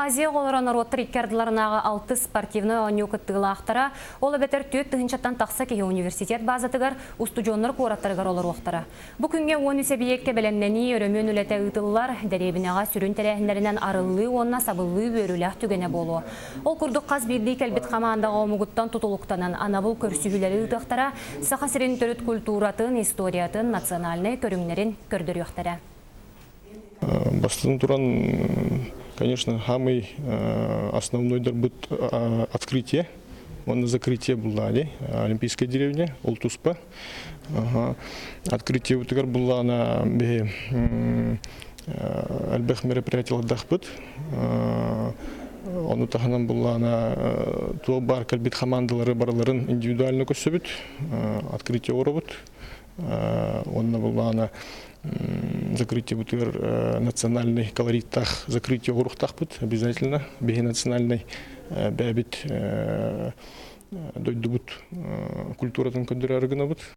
Азия оҕолоро норуоттар икки ардыларынааҕы алтыс спортивнай оонньуу кыттыылаахтара, ол эбэтэр 4000-тан тахса киһи университет базатыгар устудьуоннар куораттарыгар олоруохтара. Бу күҥҥэ 13 эбийиэккэ бэлэмнэнии, өрөмүөн үлэтэ ыытыллар, дэриэбинэҕэ сүрүн тэрээһиннэринэн арыллыы уонна сабыллыы үөрүүлээх түгэнэ буолуо. Ол курдук хас биирдии кэлбит хамаандаҕа омугуттан тутулуктанан анабыл көрсүһүүлэри ыытыахтара, Саха сирин төрүт культуратын, историятын, национальнай көрүҥнэрин көрдөрүөхтэрэ. Бастатан туран, конечно, самый основной дарбыт открытие, уонна закрытие буллаани Олимпийская деревня, ол туспа. Открытие бутугар буллаана биһи элбэх мероприятиялардахпыт. Ону таһынан буллаана туох баар кэлбит хамаандалары барыларын индивидуально көрсөбүт, открытие оҥоробут. Уонна буллаана закрытиебытыгар национальный колориттаах закрытие оҥоруохтаахпыт обязательно. Биһи национальный бэйэбит дойдубут культуратын көрдөрөөрү гынабыт.